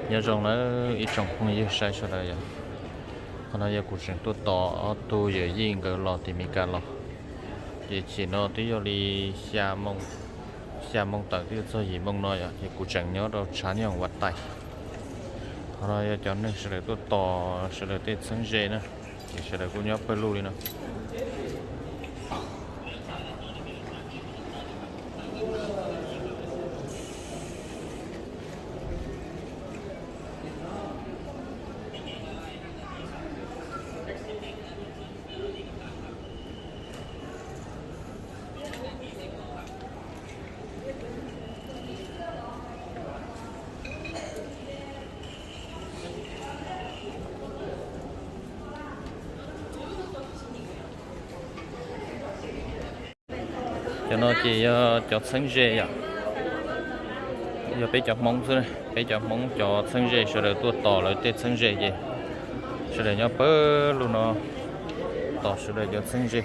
Nyob zoo nawb ib tsoom phooj ywg saib sawv daws yom. Qhov no yog kuv tseem tuaj tos ob tug yawm yij nkawd los tim Meskas los. Ces chim no twb yog li xya moo tawm twb yuav txog yim moo no yom, ces kuv tseem nyob rau tshav nyob Huav Tais. Qhov no yog cov neeg sawv daws tuaj tos sawv daws tej txheeb ze na, ces sawv daws kuj nyob pawg lug li no. Cov no ces yog cov txheeb ze yom. Yog peb cov Hmoob xwb, peb cov Hmoob cov txheeb ze sawv daws tuaj tos lawv tej txheeb ze ces sawv daws nyob pawg lug no tos sawv daws cov txheeb ze.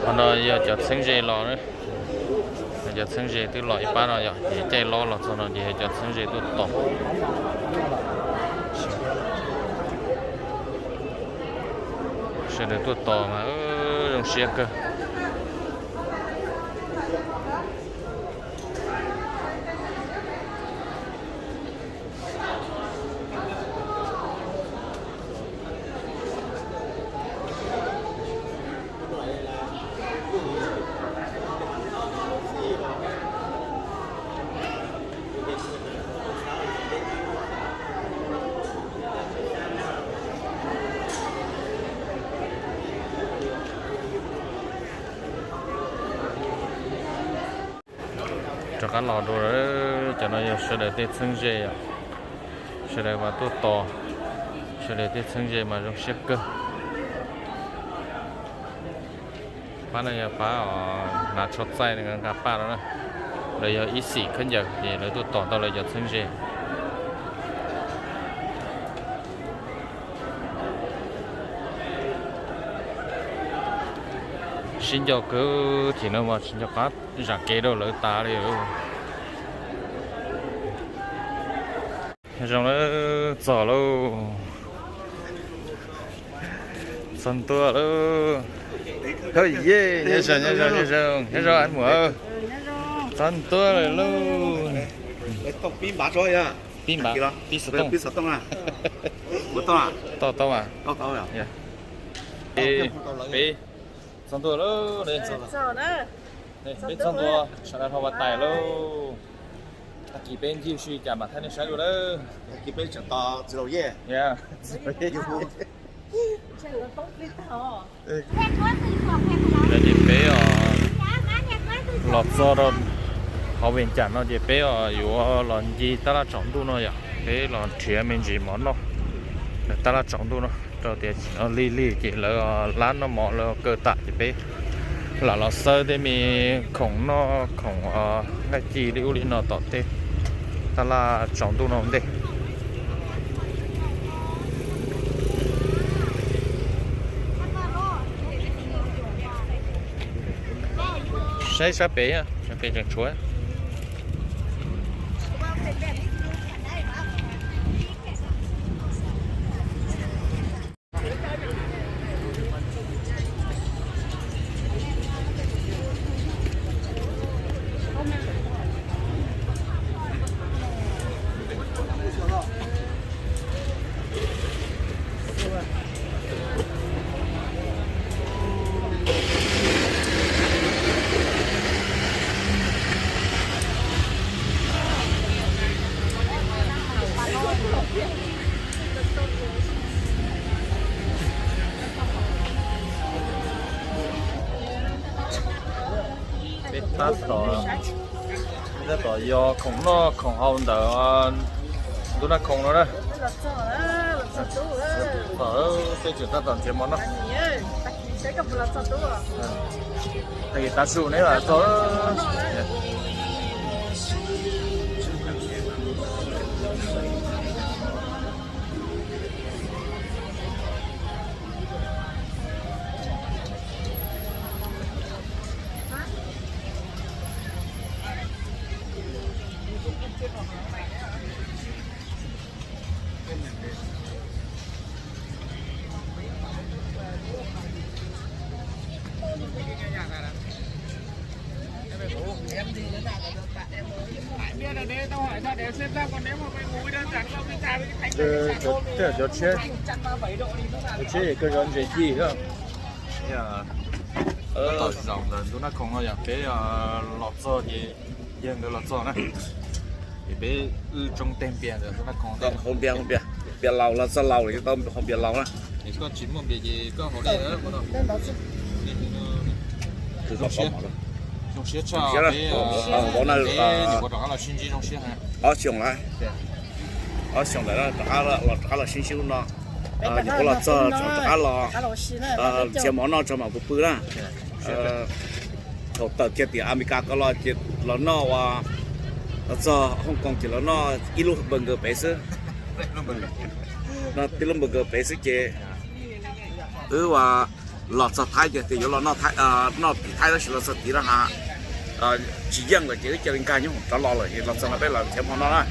Qhov no yog cov txheeb ze los, cov txheeb ze twb los ib pab no yom, ces caij lob los txog no ces yog cov txheeb ze tuaj tos. Sawv daws tuaj tos mas zoo siab kawg. Rov qab los dua, cov no yog sawv daws tej txheeb ze yom. Sawv daws mas tuaj tos sawv daws tej txheeb ze mas zoo siab kawg. Pab no yog pab hnav tsho txaij nqa paj no na. Lawv yog ib xim khaub ncaws ces lawv tuaj tos tau lawv cov txheeb ze. Sib nco kawg, thim no mas tsis nco qab zam kev rau lawv tas li. Zoo lawm, txog lauj. Txog ntua lauj. Hawj, ye, nyob zoo, nyob zoo, nyob zoo, nyob zoo, muam. Txog ntua lawm lauj. Pib npav, pib xov tooj. Tau, tau mas. Peb txog ntua lauj. Peb txog ntua, sawv daws hla Huav Tais lauj. Tag kis peb ncig ua si cas mam thaij nej saib dua lawm. Ces peb los txog rau hauv Vias Cas no ces peb yuav los ncig tab laj tsaus ntuj no yom, peb los nrhiav me ntsis mov noj tab laj tsaus ntuj no, rau tias tsim no lig lig ces lawv lab noj mov lawv kaw tas ces peb lam los xawb tej me khoom noj khoom nqaij ci li ub li no tom tej tab laj tsaus ntuj no ua ntej. Saib sab pem, sab pem tseem tshuav. Peb tab tom, peb tab tom yog khoom noj khoom haus ntawm ntu Naj Khoom no na. Peb tseem tab tom nrhiav mov noj. Tag kis tav su neb mam txog. Cov tsheb, cov tsheb koj zov ntses ci. Tab tom zaum ntawm ntu Naj Khoom no yog peb los txog ces yawg nkawd los txog na. Ces peb wb tsoob teg npias ntawm ntu Naj Khoom. Haus npias, haus npias, npias laus los txog laus lawm tau haus npias laus na. Es koj tsis muaj npias ces koj haus li. Zoo siab tshaj peb, peb nyuam qhuav rov qab los sib ntsib zoo siab. Ob xyoos lawm, ob xyoos lawm rov qab los, rov qab los sib ntsib lub no. Nyuam qhuav los txog rov qab los nrhiav mov noj tso mam pw pw na. Thaum tawm kiag tim Amelikas ko los ces los noj ua, los txog Hong Kong ces los noj ib lub burger pem xwb. Noj tib lub burger pem xwb ces wb ua los txog Thaib ces tias yuav los noj tim Thaib tab sis los txog tid no ha tsis yeej lawm ces wb cia li nkag nyob hoom rov los lawm es los txog no peb los nrhiav hmo noj na.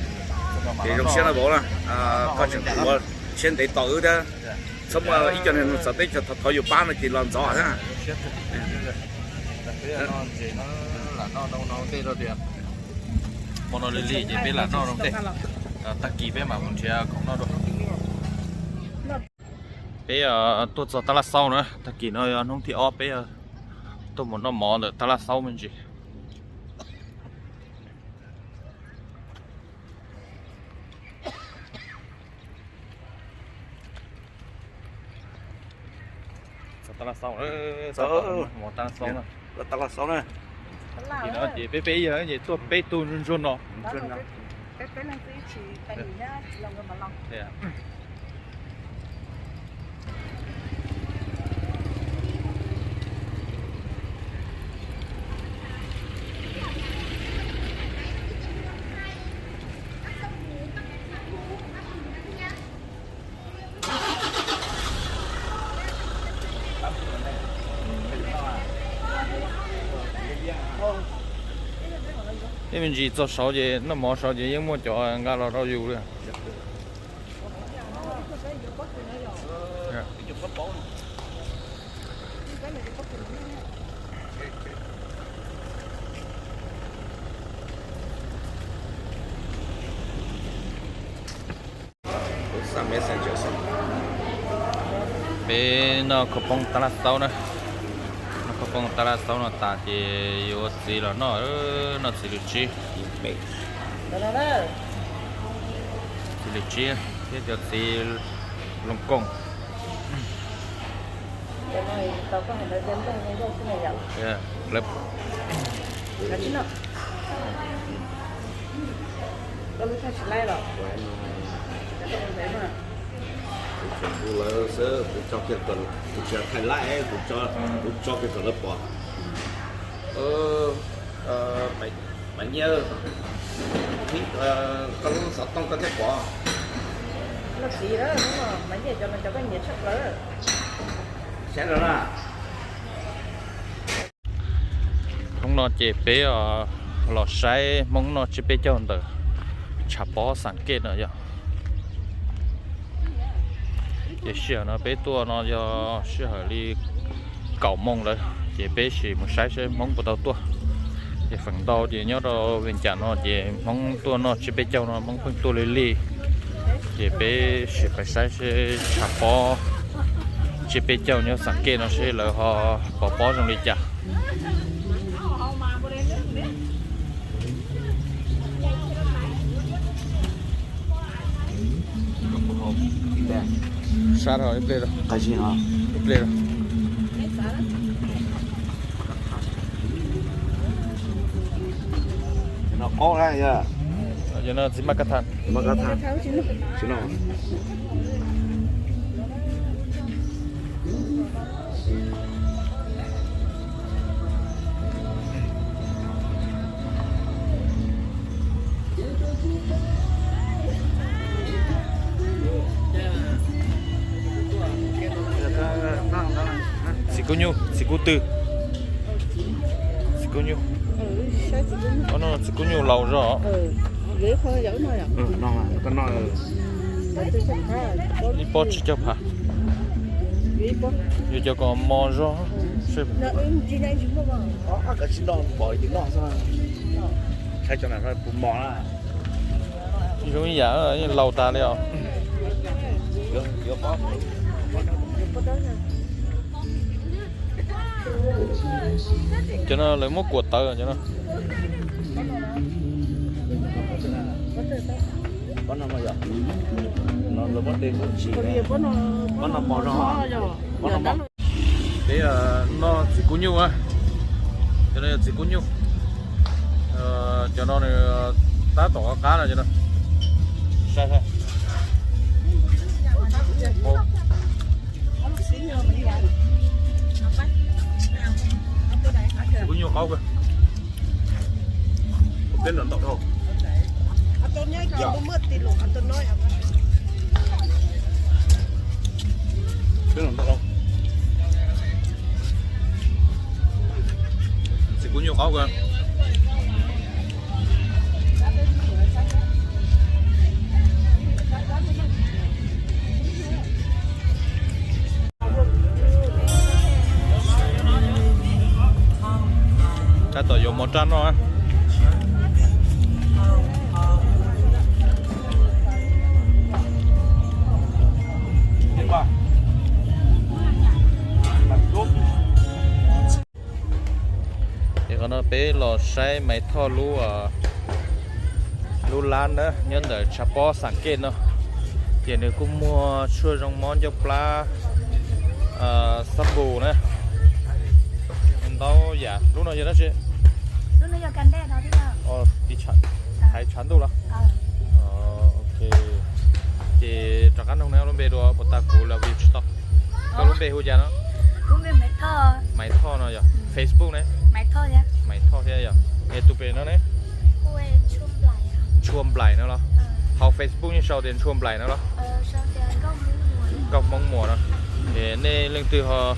Ces zoo siab no vauv na, koj tseem ua siab ntev tos wb thiab. Txhob muaj ib co niag txawv teb chaws thov yus pab no ces los ntxov thiab. Hmo no lig lig ces peb lam noj zoo tej, tag kis peb mam mus nrhiav khoom noj dua. Peb tuaj txog Tab Laj Xaub na, tag kis no yog hnub thib ob peb tuaj mus noj mov ntawm Tab Laj Xaub me ntsis. Txog Tab Laj Xaub, Tab Laj Xaub na. Tab Laj Xaub na. Ces peb peb yawg ces tuaj peb tug ntsuag ntsuag no. Ib me ntsis txog saud ces noj mov saud ces yeej muaj cov nqa los rau yus li. Peb noj khaub poob Tab Laj Xaub na. Noj khaub poob Tab Laj Xaub no tas ces yuav ua txiv los noj, noj txiv lws tsib. Txiv lws tsib thiab cov txiv loos kooj. Kuv tso kiag kom, kuv tsis thaij laij, kuv tso kiag kom lawv pom. Mas nyiaj, koj lub xov tooj koj thiaj pom. Saib no na. Hnub no ces peb los saib Hmoob noj tsiab peb caug ntawm tshav pob Xam Kej no yog. Ces sij hawm no peb tuaj no yog sij hawm li kaum moos lawm, ces peb sim mus saib saib Hmoob puas tau tuaj. Ces feem ntau ces nyob rau Vees Cas no ces Hmoob tuaj noj tsiab peb caug no Hmoob pheej tuaj lig lig. Ces peb sim pais saib seb tshav pob tsiab peb caug nyob Xam Kej no seb lawv ho pov pob zoo li cas. Sab dhau ib pliag, ib pliag. Txiv maj kab thas. Txiv kub nyuj, txiv kub twg? Txiv kub nyuj. Txiv kub nyuj laus zog. Ib pob tsib caug phav. Yuav cov kom mos zog. Zoo ib yam laus tas li os. Cov no lawv muab kuam tawv cov no. Peb noj txiv kub nyuj a. Cov no yog txiv kub nyuj. Cov no nws tab tom qab qab no cov no. Saib saib. Txiv kub nyuj qaub kawg. Peb ntaus dhau. Peb ntaus dhau. Txiv kub nyuj qaub kawg. Tab tom yuav mov raj noj. Es qhov no peb los saib Maiv Thoj lub, lub lab na, nyob ntawm tshav pob Xam Kej no. Ces nws kuj muag tshuaj zoo mob ncauj plab, xab npum na, ntau yam. Lub no yog dab tsi? Hais tshav ntuj los? Ok. Ces rov qab noog na, lub npe dua puas tas kuv los view tsis tau. Koj lub npe hu cas no? Maiv Thoj no yog Facebook ne? Maiv Thoj thiab yog. Es tus pem no ne? Ntshua Nplaim no los? Hauv Facebook yeej sau tias Ntshua Nplaim no los? Nkauj Hmoob Muas no. Es nej leej twg ho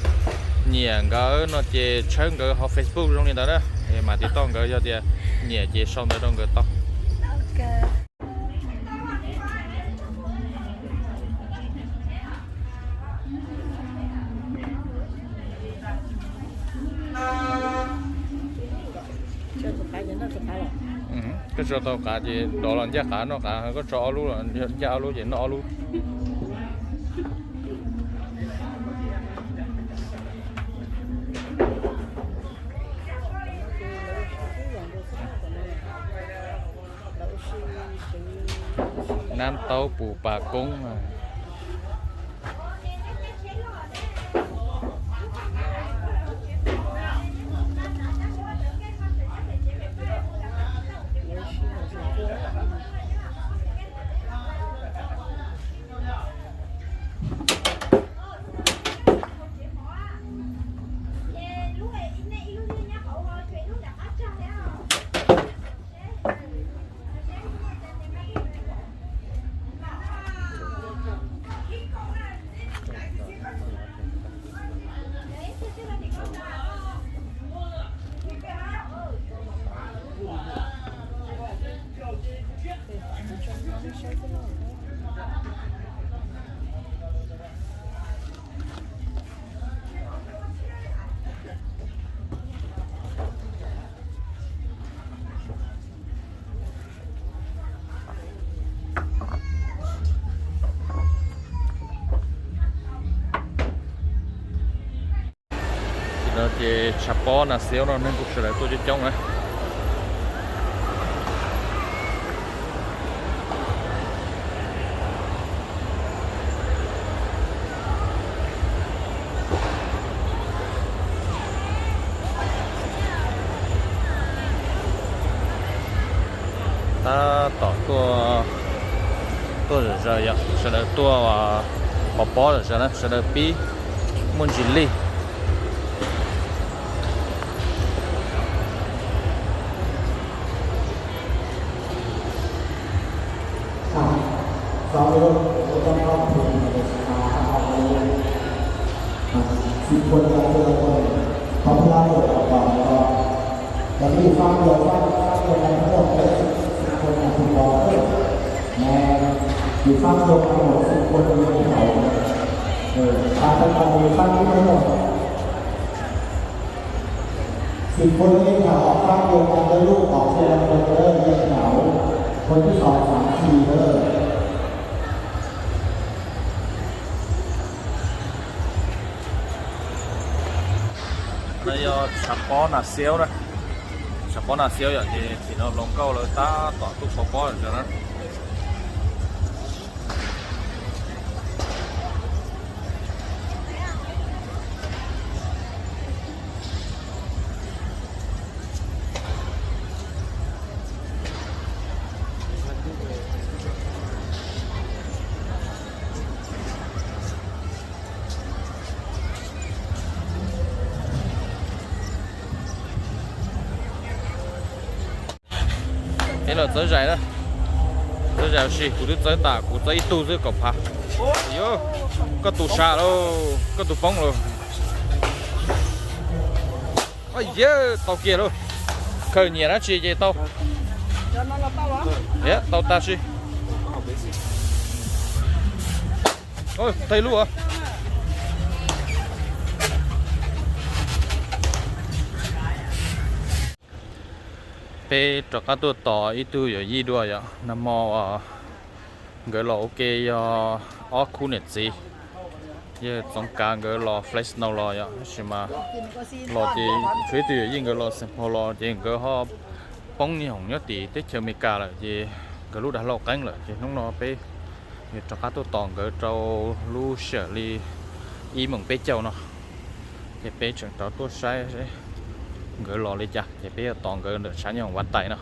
nyiam nkawd no ces tshawb nkawd hauv Facebook zoo li ntawd na, es mam tiv toj nkawd, yog tias nyiam ces sau ntawv rau nkawd tau. Koj tso tau qav ces dov los ncaj qav noj qav, koj tso ob lub los ncaj ob lub ces noj ob lub. Nab taub pus pas koob. Ces no ces tshav pob Nas Xiab no neeg kuj sawv daws tuaj coob coob na. Yog sawv daws tuaj pov pob lawm, sawv daws pib muaj ntsis lig.สิบคนนะครับ เพื่อคนของพวกเราเกิดออกก่อน แล้วก็ แต่มีอยู่ฟากเดียว ฟาก ฟากเดียวกันทั้งหมดเลย สิบ สิบคนนะ ถูกต้องเลย นะ อยู่ฟากเดียวกันหมด สิบ คนเรียงแถว เออ ฟากเดียวกัน อยู่ฟากนี้ทั้งหมด สิบ คนเรียงแถวออกฟากเดียวกัน แล้วลูกออกทีละคนเลย เรียงแถว คนที่สอง สาม สี่ เลย No yog tshav pob nas xiaub na. Tshav pob nas xiaub yom, ces tim no hluas nkauj lawv tab tom tuaj pov pob ntawd na. Es los txawb zais na. Txawb zais ua si, kuv twb txawb tas, kuv txawb ib tug xwb kaum phav. Yog, koj tus sab lauj, koj tus poob lauj. Yog, tau kiag lauj. Khaws nyiam dab tsi ces tau. Tau tag si. Thaij lub. Peb rov qab tuaj tos ib tug yawm yij dua yom, nag hmo nkawd los ua ke yog ob khub niam txiv, yog Txoov Kav nkawd los Fresno los yom, tab sis mas los ces tshuav ib tug yawm yij nkawd los Saint Paul los ces nkawd ho poob nyiag hoom nyob tim teb chaws Amelikas lawm ces nkawd lub dag hlau qeeb lawm ces hnub no peb yuav rov qab tuaj tos nkawd rau lub sij hawm li ib moos peb caug no. Ces peb tseem rov tuaj saib nkawd los li cas ces peb yuav tos nkawd ntawm tshav nyob hoom Vaj Tais no.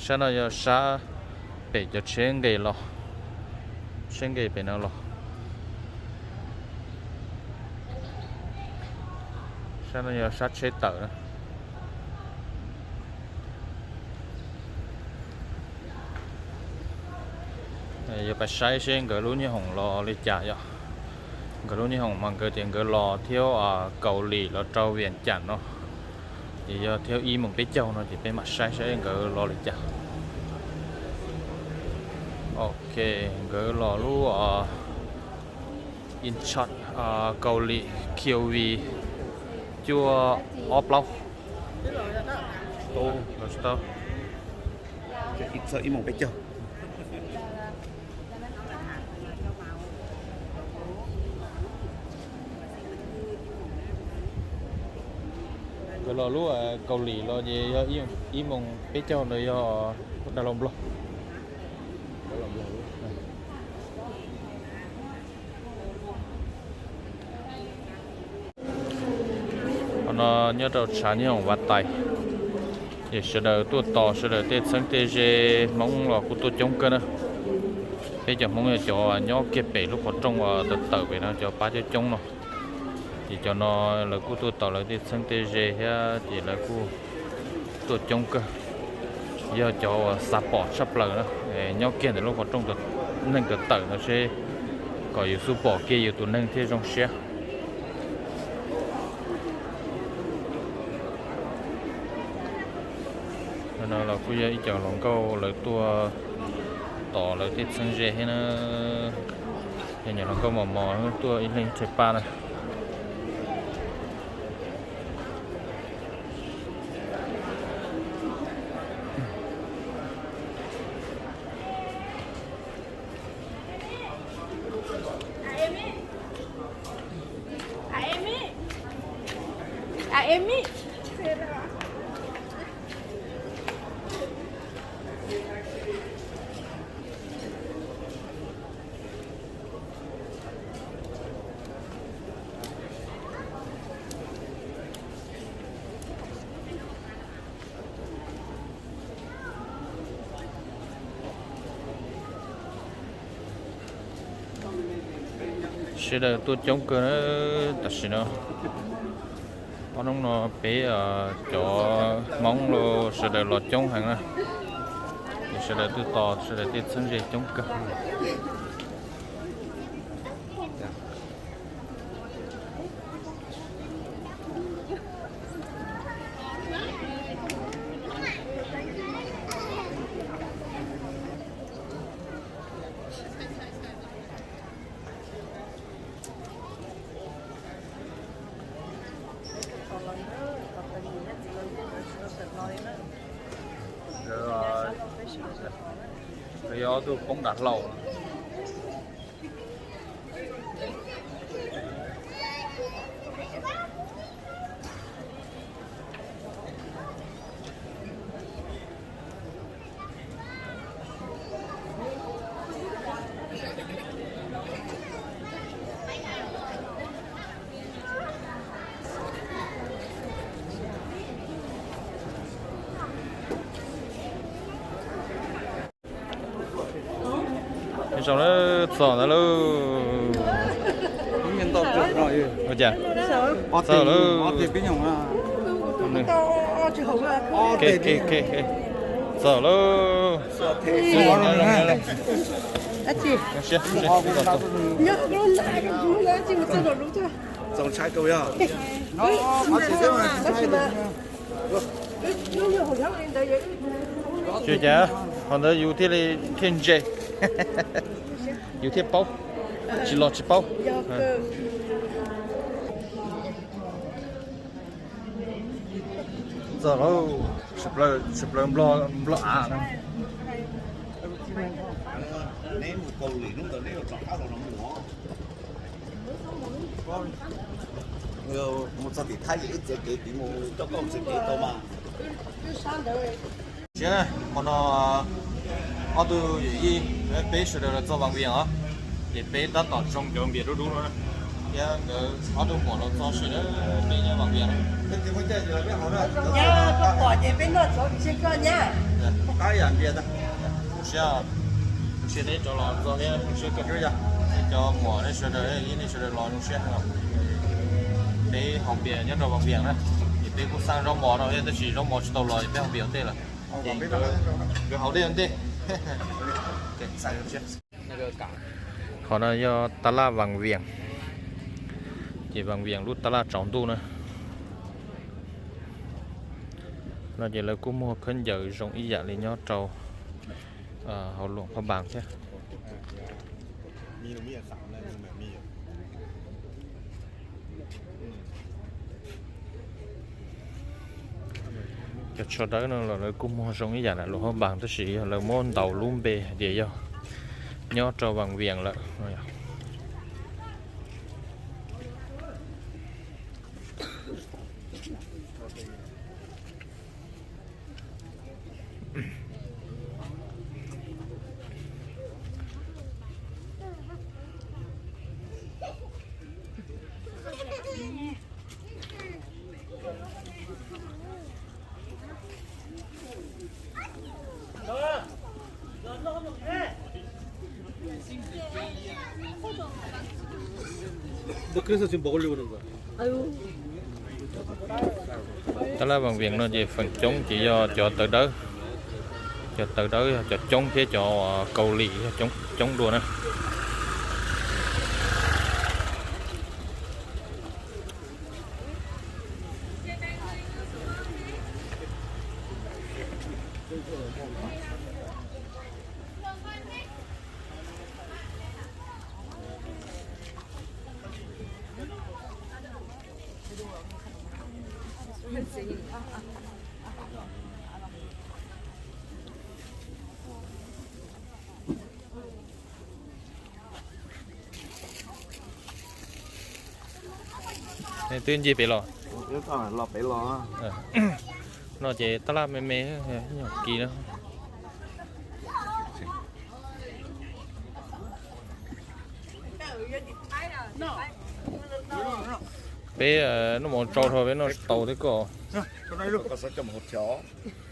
Sab no yog sab pem cov tsheb nqes los, tsheb nqes pem no los. Sab no yog sab tsheb tawm na. Yuav pais saib seb nkawd lub nyob hoom los li cas yom. Nkawd lub nyob hoom mas nkawd tias nkawd los thiab Kaus Lim los rau Vias Cas no, ces yog thiab ib moos peb caug no ces peb mam saib saib nkawd los li cas. Ok, nkawd los lub Incheon, Kaus Lim Q V cuaj ob plaub. Los tsis tau. Ib moos peb caug. Nkawd los lub Kaus Lim los ces yog ib moos peb caug ntawd yog dag hlau Nplog. Qhov no nyob rau tshav nyob hoom Vaj Tais, ces sawv daws tuaj tos sawv daws tej txheeb tej ze, Hmoob los kuj tuaj coob kawg na. Peb cov Hmoob yog cov nyob kiag pem lub qhov rooj uas tawm tawm pem no cov pab coob coob no. Ces cov no lawv kuj tuaj tos lawv tej txheeb tej ze thiab ces lawv kuj tuaj coob kawg. Yog cov uas xav pom tshaj plaws na, nyob kiag ntawm lub qhov rooj neeg tawm tawm no seb kom yus xub pom kiag yus tus neeg thiaj zoo siab. No los kuj yog ib co hluas nkauj lawv tuaj tos lawv tej txheeb ze thiab na. Yog nyuam hluas nkauj mos mos tuaj ib leeg ib rhais paj na. Sawv daws tuaj coob kawg na, tam sim no ob hnub no peb cov Hmoob los sawv daws los coob heev na, ces sawv daws tuaj tos sawv daws tej txheeb ze coob kawg. Lawv yog ob tug poob dav hlau. Zoo lawm, txog ntawd lauj. Ua cas? Txog lauj. Txog lauj. Tsis cas, qhov ntawd yus thiaj li thiaj ntse, yus thiaj paub, tsis los tsis paub. Txog lauj, tshwm plaws nplog av no. Mus txog tim Thaib ces wb txiav kev tim mus coj koj txiav kev tau mas. Siab na, hmo no ob tug yawm yij peb sawv daws los txog Vaj Viam os, ces peb tab tom tsoo cov npias dub dub no na, thiab nkawd ob tug muam los txog sawv daws peb nyob Vaj Viam no. Zoo siab, zoo siab neb rov los txog thiab zoo siab koj, cov muam neb sawv daws, neb sawv daws los zoo siab heev. Peb haus npias nyob rau Vaj Viam na, ces peb kuj xaj zaub mov rau thiab tab sis zaub mov tsis tau los es peb haus npias ua ntej lawm. Ces nkawd haus dej ua ntej. Qhov no yog taj laj Vaj Viam, ces Vaj Viam lub taj laj tsaus ntuj na. No ces lawv kuj muag khaub ncaws zoo ib yam li nyob rau hauv Luam Phaj Npas thiab. Cov tsho dawb no los lawv kuj muag zoo ib yam li Luam Phaj Npas tab sis yog lawv muab ntaus lub npe hais tias yog nyob rau Vaj Viam lawm. Taj laj Vaj Viam no ces feem coob ces yog cov tawv dawb, cov tawv dawb yog cov coob thiab cov Kaus Lim yog coob dua na. Twb ncig pem los. Los pem los. No ces taj laj me me, nyuam kis no. Peb noj mov tsau dhau peb noj tsis tau thiab koj.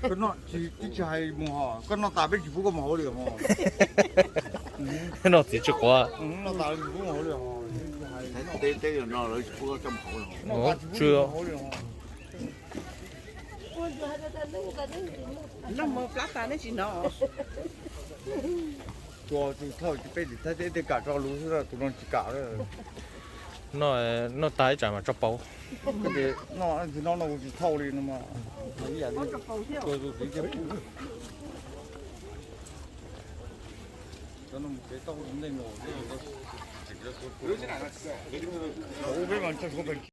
Koj noj tsis hais mus hos, koj noj tas peb tsis pub koj mus hauv li hos. Noj txiv tsis quav. Noj tas tsis pub mus hauv li hos. Teb teb no lawv tsis pub coj mus hauv no. Ua tsw. Noj mov plab tas neb tsis hnov. Tua tsis thauj, peb tim Thaib teb tej kam tso lus xwb, tus no tsis kam. Noj tas ib tsam mas tso pauv. Noj tsis no no tsis thauj li no mas. Peb mas tso suav pem